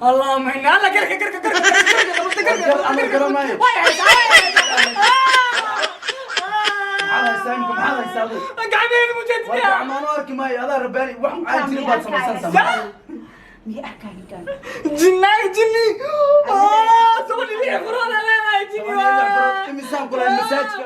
Allahumma inna alla garka garka garka garka garka. Ama garan maayo. Way haysaa, way haysaa. Maxaad haysaa imika? Maxaad haysaa adigu? Gacmeheeda War mujeedinaya. gacmaanu arki maayo. Adaa rabbaani wax aan jirin baad samaysanaysaa. Miya arkaa ninkan? Jinnaay, jinni. 16 furood aa leedahay, jinni. Imisaan kulahay masaajka.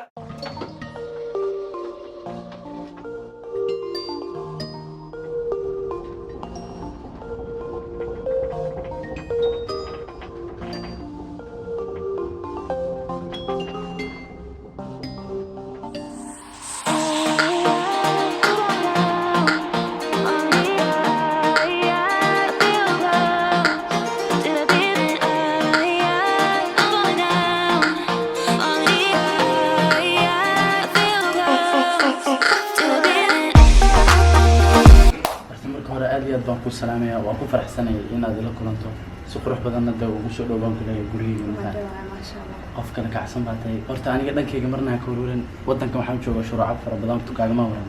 Horta marka hore aad iyo aad baan ku salaamaya. Waan ku faraxsanayay inaad ila kulanto. Si qurux badanna dee ugu soo dhowaan ku leeyahay gurigeyga mataan. Maasha Allah. Qof kale kacsan baa tahay. Horta aniga dhankayga marna ha ka warwarin. Waddankan waxaan joogaa shuruuco fara badan kaagama waran.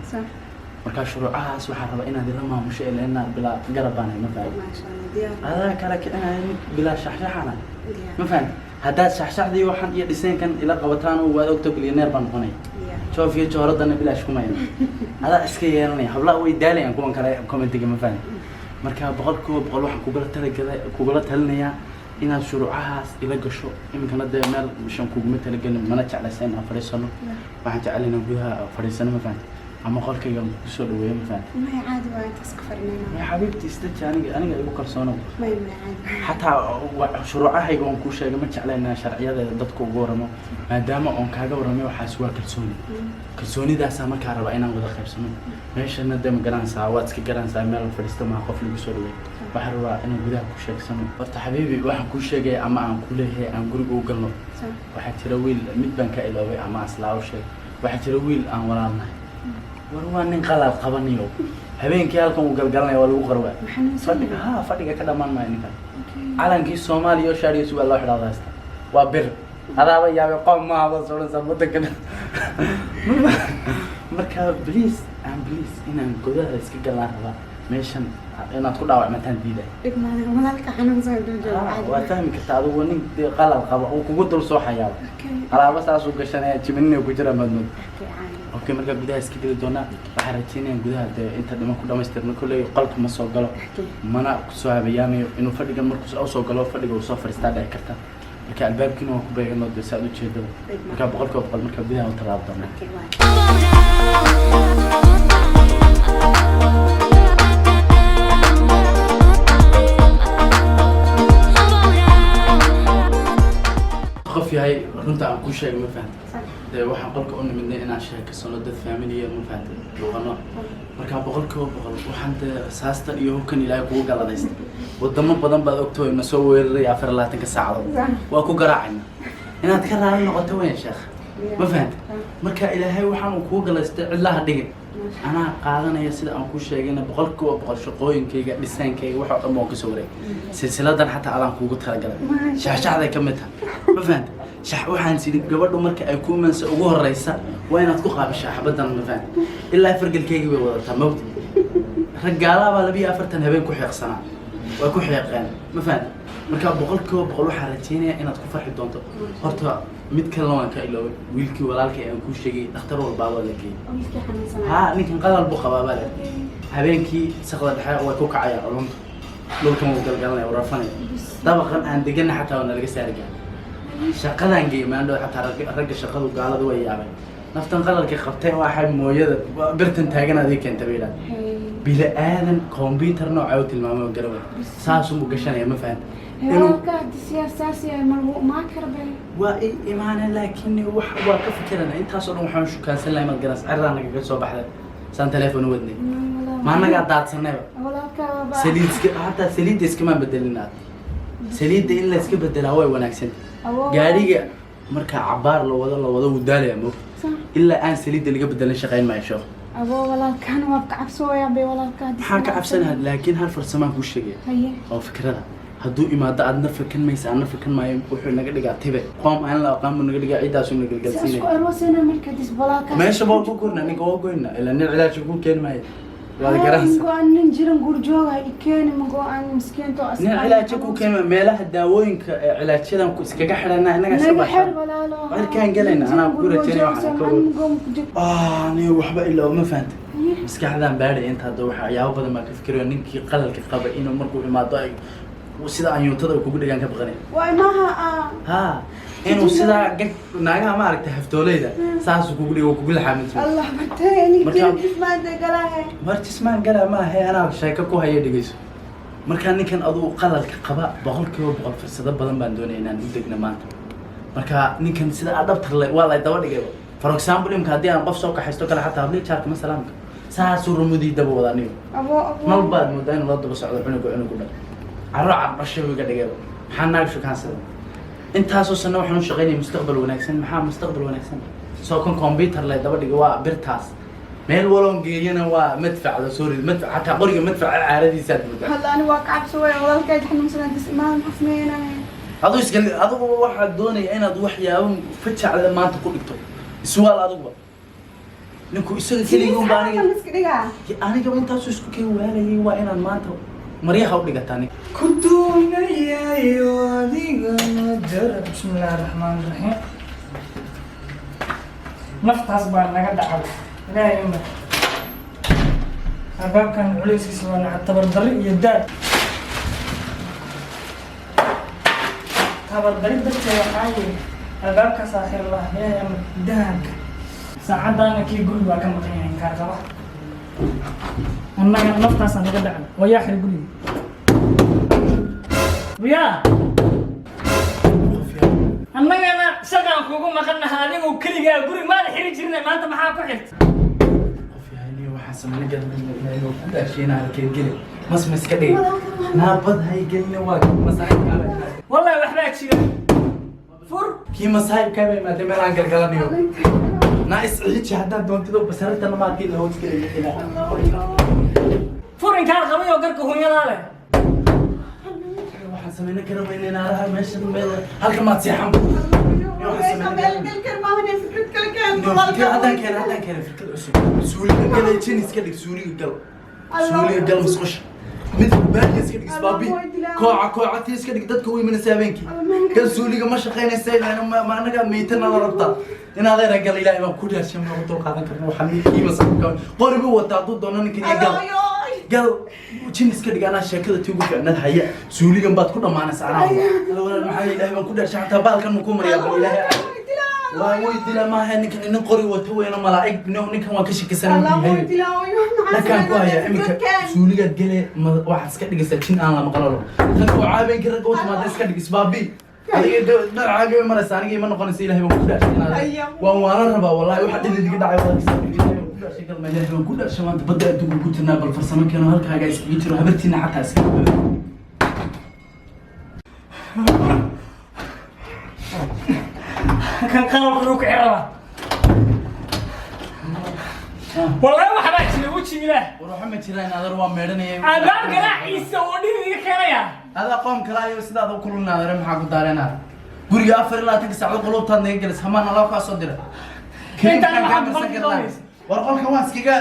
Marka shuruucahaas waxaan rabaa inaad ila maamusho, ilaa bilaa garab baan ahay, ma fahamtay? Maasha Allah, diyaar. Adaa kala kicinaya mid bilaa shaxshaxana. Diyaar. Ma fahamtay? Haddaad shaxshaxdii waxan iyo dhiseenkan ila qabataan, waad ogta, bilyaneer baan noqonaya. Diyaar. Joof iyo jooradana bilaash kumayna, adaa iska yeelanaya. Hablaha way daalayaan kuwan kale commentiga, ma fahamtay? Marka 100% waxaan kugula talagala kugula talinayaa inaad shuruucahaas ila gasho. Iminkana dee meel shan kuguma talagelin, mana jeclaysa in aan fadhiisano. Waxaan jecel inaan gudaha fadhiisano, ma fahamtay? Ama qolkayga aan kusoo dhaweeyo, ma fahamtay? Maya, caadi waa, intaas ka fadhinayna. Ya xabiibti, isdaji. Aniga igu kalsoonow. Maya, maya, caadi. Xataa shuruucahayga waan kuu sheegay. Ma jecla inaan sharciyadeeda dadka uga waramo, maadaama oon kaaga warramay. Waxaas waa kalsooni. Kalsoonidaasaa markaa rabaa inaan wada qaybsano. Meeshana dee ma garanaysaa, waad iska garanaysaa, meel fadhiista maa qof lagu soo dhaweey. Waxaan rabaa inaan gudaha ku sheegsano. Horta xabiibi, waxaan kuu sheegaya ama aan ku leeyahay aan guriga u galno. Waxaa jira wiil, mid baan ka iloobay ama aslaa u sheeg. Waxaa jira wiil aan walaalnahay. War waa nin qalaad qabanayo. Habeenkii halkan uu galgalanaya, waa lagu qarwaa. Fadhiga ha fadhiga ka dhamaan maayo ninkan. Calankii Soomaaliya oo shaarigiisu waa loo xidhaada haysta, waa bir. Adaaba yaabay, qoom maaha baad soconaysaa waddankan. Marka please and please, inaan gudaha iska galaan rabaa. Meeshan inaad ku dhaawacmataan diiday. Dhigmaada, walaalka xanuunsan dul joogo, caadi. Waad fahmi kartaa adigu. Nin dee qalal qaba uu kugu dul soo xayaabo. Alaaba saasuu gashanaya, jiminina ku jira madmad. Okay, caadi. Okay, markaa gudaha iska geli doonaa. Waxaan rajeynaya gudaha dee inta dhiman ku dhamaystirno. Kolley qolka ma soo galo, mana kusoo habayaamayo. Inuu fadhiga markuu soo galo, fadhiga uu soo fadhiistaa dhici karta. Marka albaabkiina waa ku beegano dee, saad ujeedada. Marka 100% markaa gudaha u tallaabo doonaa. Okay, waay. Qof yahay, runta aan kuu sheegay, ma fahantay? Dee waxaan qolka u nimidnay inaan sheekasano, dad faamiliya, ma fahantay, noqono. Marka 100% waxaan dee rasaastan iyo hubkan Ilaahay kugu galadaystay, wadamo badan baad ogtahay na soo weeraray 24-ka saacadood, waa ku garaacayna. Inaad ka raali noqoto weyn, sheekh, ma fahantay? Marka Ilaahay waxaan uu kugu galaystay cidlaha dhigin, anaa qaadanaya. Sida aan kuu sheegayna, 100% shaqooyinkayga, dhisaankayga, wax oo dhan baan kasoo wareegay. Silsiladan xataa adaan kuugu talagalay, shaxshaxday ka mid tahay, ma fahantay? Shax waxaan sidhi gabadhu marka ay ku imanaysa ugu horeysa waa inaad ku qaabishaa xabadan, ma fahantay? Ilaa fargalkaygii bay wadataa mawti. Rag gaalaa baa 42 habeen ku xeeqsanaa, way ku xeeqeen, ma fahantay? Marka 100% waxaan rajeynayaa inaad ku farxi doonto. Horta mid kalena waan ka iloobay. Wiilkii walaalkay aan kuu sheegay, dhakhtar walbaa waa la geeyey. Wiilkii xanuunsanaa? Haa, ninkan qalal buu qabaa baa le. Habeenkii saqda dhexe way ku kacayaan culunta, dhulkan wuu galgalanaya, wuu rafanaya. Dabaqan aan degana xataa waa nalaga saari gaara. Shaqadaan geeyey maandhow xataa ragga shaqadu gaaladu way yaabeen. Naftan qalalkii qabtay waxay mooyada birtan taagan adii keentay bay yidhahdeen. Bila aadan computer nooca u tilmaamay oo garaway, saasuu gashanaya, ma fahanta? Inuu Walaalka haddii siyaas yahay, ma lagu imaan kara bay? Waa i imaaneen, laakiin wax waa ka fikirana. Intaasoo dhan waxaan shukaansan lahay, maad garas, ciraa nagaga soo baxday saan telefoon u wadnay, ma annagaa daadsanayba. Walaalka ba. Saliid iska, hataa saliidda iskamaan bedelin. Aad saliidda in la iska bedelaa way wanaagsan. Gaadhiga marka cabaar la wado, la wado, wuu daalaya moogta. Ilaa aan saliidda laga bedelin shaqayn maayo, sheekh. Abo, walaalkan waa ka cabsooyaa bay walaalka haddii. Maxaan ka cabsanaha? Laakiin hal farsamaan kuu sheegaya. Haye. Oo fikrada hadduu imaado, aadna fakan maysa, aadna fakan maayo. Wuxuu naga dhigaa tibe qoom aan la aqaan buu naga dhigaa, ciiddaasuu na Si isku galgalsiinaya. aroosayna marka dis walaalka. Meesha baa ku korna ninka waa goyna, ilaa nin cilaajka ku keeni maayo. Waad garanaysaa. Go-aan nin jiran gurjooga i keeni ma go-aan miskiinto. Nin cilaajo ku keena meelaha daawooyinka ee cilaajyadan ku iskaga xidhana innaga iska naga xer baashaan. Walaalo. Halkaan galayna, anaa ku rajaynaya waxaan ka ah niyo waxba ilaa ma fahantay. Maskaxdan baadhay inta hadda waxyaabo badan baan ka fikirayo. Ninkii qalalka qaba inuu markuu imaado ay sida anyuutada kugu dhigaan ka baqanay. Waay maaha ah. Ha, inuu sidaa gag naagaha maaragtay haftoolayda saasuu kugu dhigo, kugu laxaamin. Allah batay nin jiran jismaanta galaahe. War jismaan galaa maahe, anaa sheeko ku haya, dhegeyso. Markaa ninkan aduu qalalka qaba 100% fursado badan baan doonaya inaan u degna maanta. Marka ninkan sida adhabta le waa lay daba dhigay. For example, imka haddii aan qof soo kaxaysto kale, xataa hablii jaarka ma salaamka saasuu rumudii daba wada anigo. Abo, abo. Nal baad moodaa in loo daba socdo. Cunuga cunugu dhan carro cabdhashay buu iga dhigayba. Maxaa naag shukaansada? Intaasoo sano waxaan u shaqaynaya mustaqbal wanaagsan. Maxaa mustaqbal wanaagsan? Soo kan computer lay daba dhigay, waa birtaas meel waloon geeyana waa madfacda soo rid madfac, xataa qoriga madfaca caaradiisaad moodaa. Hadda ani waa ka cabso way walaalkay xanuunsanaa dis imaan maxaa sameynaya? Adu iska adigu waxaad doonaya inaad waxyaabo fajacle maanta ku dhigto iswaal. Adiguba ninku isaga keligii unba aniga iska dhigaa. Anigaba intaasuu isku keen waalayay. Waa inaad maanta maryaha u dhigataa ninka. Ku doonayayo adiga jar. Bismillahi raxmaani raxiim. Naftaas baa naga dhacday. Ilaahay ima albaabkan culayskiisa waa naca tabardarri iyo daal. Tabardarri darteed waxaa yiri albaabkaasaa xir laha. Ilaahay ama dahabka saacaddaana kii guri baa ka maqan yahay inkaar qaba. Annaga naftaasaa naga dhacday. Wayaa xir guriga yaa. Annagana shaqaan kugu maqannaha. Adigu keligaa guri maada xiri jirnay, maanta maxaa ku xirtay? Qof yahay niyo waxaa sameyn garanayna. Ilaahay oo ku dhaasheena, halkeen geli mas ma iska dhigay naabad hay gelina waa masaaxibkaa. Wallahi waxbaa jira, fur. Kii masaaxibkaa baa imaatay meel aan galgalanayo. Naa isciiji haddaad doontido basarintana maadkii la hoos gelaya. Fur inkaar qabay oo garka hunyadaa leh. Waxaan sameyn kara weyne naaraha meesha meel halka maad seexan. Haddaan keena, haddaan keena fikrad cusub. Suuliga galay, jin iska dhig, suuliga gal, suuliga gal, musqusha mid baadiya iska dhig, isbaabi kooca koocatii iska dhig. Dadka u imanaysa habeenkii gal suuliga. Ma shaqaynaysa ilaan ma anaga meytana la rabtaa inaadeena gal. Ilaahay baan ku dhaarshay, ma dul qaadan karno. Waxaan ninkii masabka qori buu wataa hadduu doono ninkan iyo gal gal jin iska dhig. Anaa sheekada tii ugu fiicnaad haya. Suuligan baad ku dhammaanaysa. Anaa walaal maxaa ilaahay baan ku dhaarshay, xataa baalkan ma ku mariyaa? Bal ilaahay waa way dila maaha ninkan nin qori wato weyna malaa'ig. Ninkan waan ka shakisanay dhakaan ku hayaa iminka. Suuligaad gele, waxaad iska dhigaysaa jin aan la maqlalo. Tan oo caabeenkii ragga u timaada iska dhig, isbaabi. Adiga dharcaaga way maraysa, aniga ima noqonaysa. Ilaahay baan ku dhaarshay inaad waan waanan rabaa. Wallahi waxa dhidid iga dhacay waa ilaahay baan ku dhaarshay. Galma ilaahay baan ku dhaarshay, maanta badda adduunka ku jirnaa. Bal farsamo keeno halkaaga iskaga jiro, habartiina xataa iska. Kan qalabka uu ku xiraba. Wallahi waxbaa jira, weji ilaah. War waxa ma jiraan adar, waa meedhanaya. Albaab garaaciisa oo dhidid iga keenaya. Adaa qoom kala ayo sidaad u kululnaadare. Maxaa ku daareenaa guriga 24-ka saacadood? Qulubtaad naga gelis hamaan alaa kaa soo dira. Intaan maxaad qolka doonaysa? War qolka waan iskaga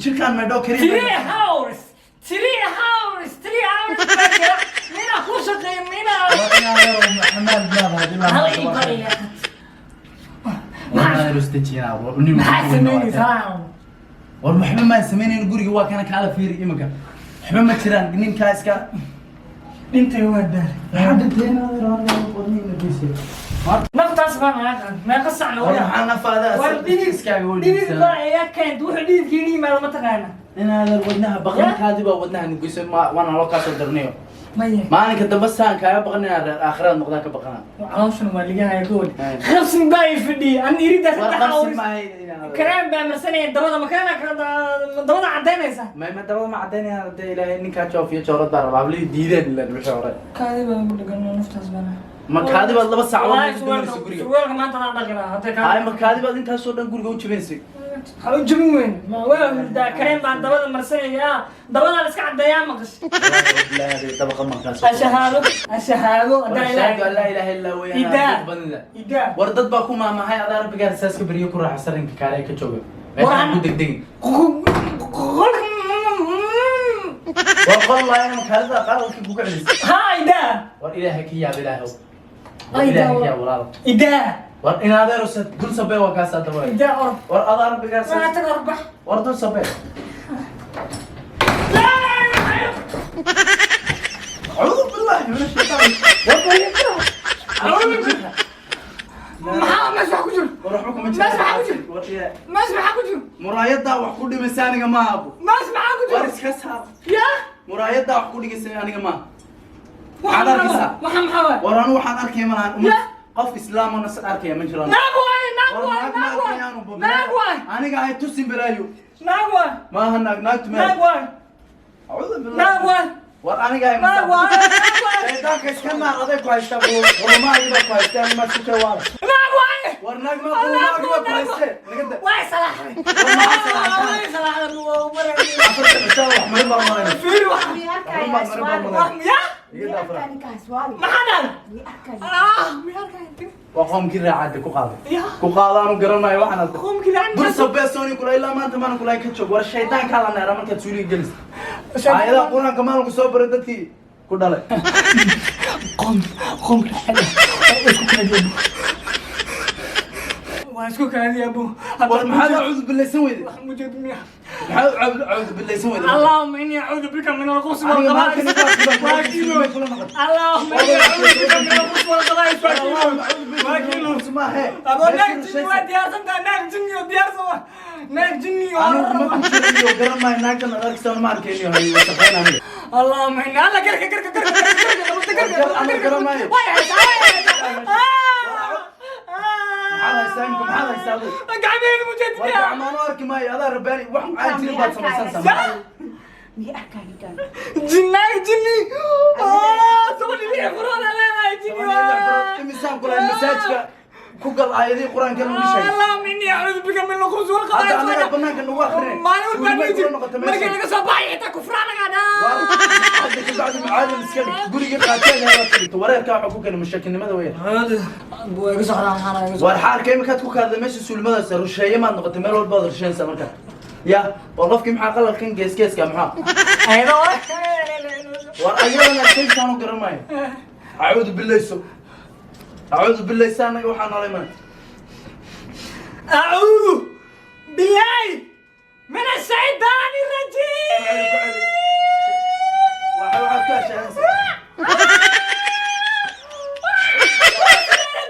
jirkaan meedho kariim. 3 hours, 3 hours, 3 hours baa jira. Mina ku shaqeeyo mina. Hal ii bariya. Maxaa samaynaysaa? War waxba maan samaynayn. Guriga waa kana kaala fiiri iminka, waxba ma jiraan. Ninkaa iska Dhintay, waa daalay. Maxaa dhinteen? Naftaas baa naga qaaday. Meeqa sacna War wada. maxaa nafaada? War dhidid dhidid baa ayaa keentay. Wuxuu dhididkiina yimaado ma taqaana. Inaadan wadnaha baqankaadi baa wadnaha nugeysay. Waana loo kaa soo dirnayo. Maya. Maalinka dambe saan kaaga baqan inaad reer aakhiraad noqdaan ka baqanaa. Calooshan waa ligahaya gobol. Qabsin baa i fadhiyay. An iridaas War saddex qabsi hours. maahay inaad Karaan baa marsanaya dabada, ma karaan dabada cadaynaysa. Ma dabada ma cadaynaya hadee ilaahay ninkaa joof iyo joorad baa rabaa. Hablihii diideen ilaan wixii hore. Kaadi baa ugu dhagan naftaas baa. Ma kaadi baad 2 saacadood Wallaahi ugu duminaysa guriga? Surwaalka maanta aan dhaqi lahaa hadday Hay, ma kaadi baad intaasoo dhan guriga u jabinaysay? Ha u jabin weyn. Ma waa hurdaa, kareen baan dabada marsanaya. Dabada la iska cadeeyaa maqash. Ilaahay dabaqa markaas. Ashahaado, ashahaado haddaan Ashhadu an laa ilaahay. ilaaha illaa huwa. Idaa. Idaa. War dad baa ku maamahay adaa rabbigaa rasaaska beriyo ku raaxa sarinka kaale ka jooga meeshaan ku degdegin. Qolka War qol laayana makaadada qalalkii kuga celisay. Ha, idaa. War Ilaahay ka yaab, Ilaahow. War Ay, Ilaahay ka daawo. yaab, walaal. Idaa. War in adeero se dul sabee, waa kaas hadda waay. Idaa, orod. War adaa rabbigaas. Waa tag, orod, bax. War dul sabee. Laa ilaaha. أعوذ بالله من الشيطان. War Maxaa meesha wax ku jiro? War waxba kuma Meesha maxaa ku jiro? War yaa Meesha maxaa ku jiro? Muraayaddaa wax ku dhimaysa, aniga ma abo. Meesha maxaa ku War jiro? iska saar. Ya. Muraayaddaa wax ku dhigaysa, aniga ma. Waxaa Maxaad arkaysaa? Waxaa maxaa waay? War anu waxaan arkaya malahan. Ya. Qof islaamana san arkaya ma jiraan. Naag waay, naag War waay, naag ma naag waay. arkayaanu. Naag waay. Aniga hay tusin balaayo. Naag waay. Maaha naag, naagtu Naag meel. waay. أعوذ بالله. Naag waay. War aniga hay. Naag waay, naag waay. Shaydaanka iska naar, aday ku haystaa, qurumahagi baa ku haystaa, ani maad ku jawaaba. Naag waay. War naag ma, qurumahagi baa ku haystee, naga da. Way salaaxday. War maxaa salaaxday? Way salaaxday, waa wareer. 4 cishaa wax marin baan marinay. Fiiri wax. Miyay arkaya? Marin baan Iswaali. marinay. Ya. Iga Miyay daa arkaya fara. ninkaan iswaali? Maxaa dhahday? Miyay arkaya? Ah, miyay arkaya? Waa qoomkii raacadde ku qaaday. Ya. Ku qaadaanu garanayo waxaan hadda. Qoomkii raacadde. Dul sabee sooni kula ilaa maanta maana kula ka joog. War shaydaankaa la neera markaad suuliga gelis. Aayadaha Qur-aanka maalinku soo baray dadkii ku dhalay. Qoom raacadde. Waa isku kaadiya, bu. Waa isku kaadiya, bu. War maxaad acuudu billaysan weyday? Wax mujeed miya? Maxaad acuudu billaysan weyday? اللهم اني اعوذ بك من الخبث Aniga maalkan والخبائث. intaas kula noqon. اللهم اني اعوذ بك من الخبث والخبائث. واكيلو. Maahe. Abo, naag jinni waa diyaarsantaa, naag jinni oo diyaarsan waa naag jinni oo. Anigu ma ku jiraniyo, garan maayo naagtan aad arkaysaa, ma arkayniyo, hay wasaqayn aniga. اللهم اني الله garka garka garka garka garka garka. Aniga garan maayo. Way haysaa, way haysaa. Maxaad haysaa imika? Maxaad haysaa adigu? Gacmeheeda mujeedid. War gacmaanu arki maayo, adaa rabbaani wax aan jirin baad samaysan samaa. Miyay arkaya ninkaan? Jinnaag jinni 16 furood leedahay jinni. Imisaan kula masaajka ku gal, aayadihii Qur-aanka lagu sheegay. اللهم اني اعوذ بك من الخبث Hadda والخبائث. anaga banaanka nagu akrinay. Maalin walbaa Suulimay dhihi jir kula noqotay markii meesha. laga soo baxay xitaa kufraanaga dhaa. Hadda ka bacdi mucaadin iska dhig, guriga qaateen ayaad ka dhigto. Wareerkaa waxaa ku keenay mashaakilnimada weyn. Buu iga socdaa, waxaana iga War xaarka imikaad ku kaadday meesha suulimadaas, rusheeye maad noqotay, meel walbaad rusheynaysaa marka. Ya war qofkii maxaa qalalkan gees geeska maxaa? Ayada. War ayadana shaysaan u garan maayo. Acuudu billayso, acuudu billaysa, anaga waxaa noolay mana. أعوذ بالله من الشيطان الرجيم. Waxaad ku heshaanaysaa.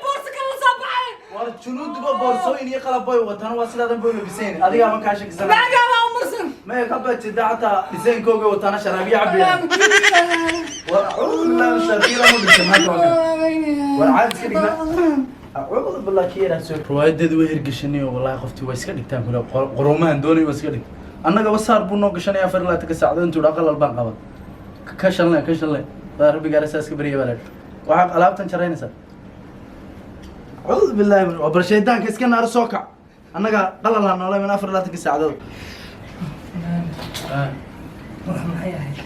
Boorsa kala soo baxay. War junuuduba boorsooyin iyo qalab bay wataan, waa sidaadan bay labisayn, adigaa ma kaa shakisanay. Naagaa baa umarsan. Maya, ka baajida xataa dhisaynkooga wataana, sharaabiya cabiyaan. War acuudu billahi, sharaabiya lama dhigta maanta, waa kan. War caadi iska dhigna, acuudu billahi ki yaraa soo riwaayadeedu way hirgashanayo. Wallahi qoftii waa iska dhigtaan kule, qurumahan doonay waa iska dhigta. Annaga wasaar buu noo gashanaya 24-ka saacadood intuu dhaa qalal baan qaban ka shanle ka shanle. Waa rabbiga alle saas ka barya baa la yidhi. Waxaad alaabtan jaraynaysaa, acuudu billahi waa bal shaydaanka iska naaro, soo kac, annaga qalal ha noola iman 24-ka saacadood. Wax maxay ahayd?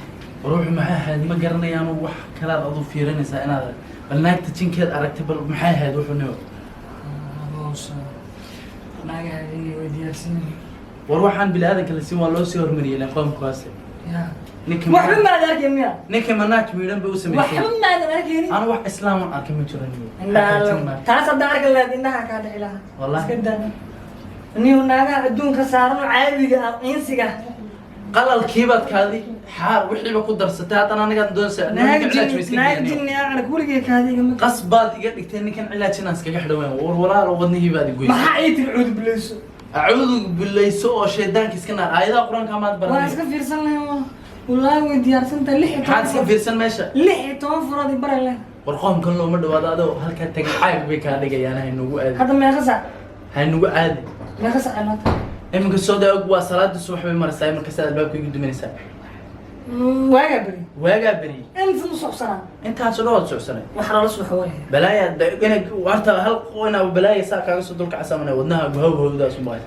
Ruuxu maxay ahayd ma garanayaanu, wax kalaad adu fiirinaysaa inaad bal naagta jinkeed aragtay, bal maxay ahayd wuxuu niyo? Boos naagaha inay way diyaarsan yihiin. War waxaan bini aadanka la siin waa loo sii hormariyay ileen qoomkaas. Ya. Ninka Waxba maadan arkayn miya? Ninka manaaj miidhan bay u samaysay. Waxba maadan arkaynin. Anu wax islaam aan arkay ma jiro niyo. Indhaha taas haddaan arki lahayd, indhaha kaa dhici lahaa. Wallahi. Iska daa niyo naagaha adduunka saaran oo caadiga ah insiga. Qalalkiibaad kaadi xaar wixiiba ku darsatay, haddana anigaan doonaysa Naag ninka cilaaj ma jinni, iska naag geeyaniyo. jinni aan gurigay kaadiga ma. Qas baad iga dhigtay ninkan cilaaj inaan iskaga xidhan weyn. War walaalo, wadnihii baad igoysay. Maxaa ii tiri? Cuudu bileyso. Acuudu billayso oo shaydaanka iska naar, aayadaha Qur-aanka maad Waa baranay. iska fiirsan lahayn, waa wallaahi way diyaarsan tahay lix iyo Maxaad iska toban fiirsan meesha? 16 furood i baray leh. War qoomkan looma dhawaado, adoo halkaa tagay caag bay kaa dhigayaan, haynugu aadi. Hadda meeqa saac? Haynugu aadi. Meeqa saac ay maanta? Iminka soo daa og, waa salaadii subax bay maraysaa iminka, sidaad albaabka igu duminaysaa. Waagaa beri. Waagaa beriyey. Inta u socsanaa. Intaasoo dhan waad socsanay. Wax lala subax waaya. Balaaya ina horta hal inaa balaaya saa kaaga soo dulka casamana, wadnaha haw hawdaas ubaa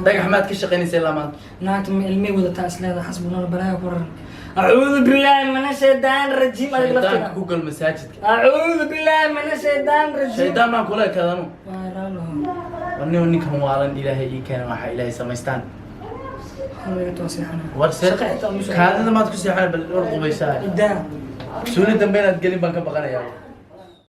dhagax maad ka shaqaynaysa ilaa maanta. Naagta ma ilmay wadataa isleeda, xasbunala balaaya ku raran. Acuudu billaahi min ashaytaan rajiim, adiga Shaydaanka laftiga. ku gal masaajidka. Acuudu billaahi min ashaytaan rajiim. Shaydaan baan kula ekaadanu. Waa raalo. War nin ninkan waalan Ilaahay ii keena, waxaa Ilaahay samaystaan. Hamiga toon seexanaa. War se Shaqa xitaa ma soo. Kaadida maad ku seexanay? Bal war, qubaysaa. Idaa. Suuli dambe inaad gelin baan ka baqanayaa.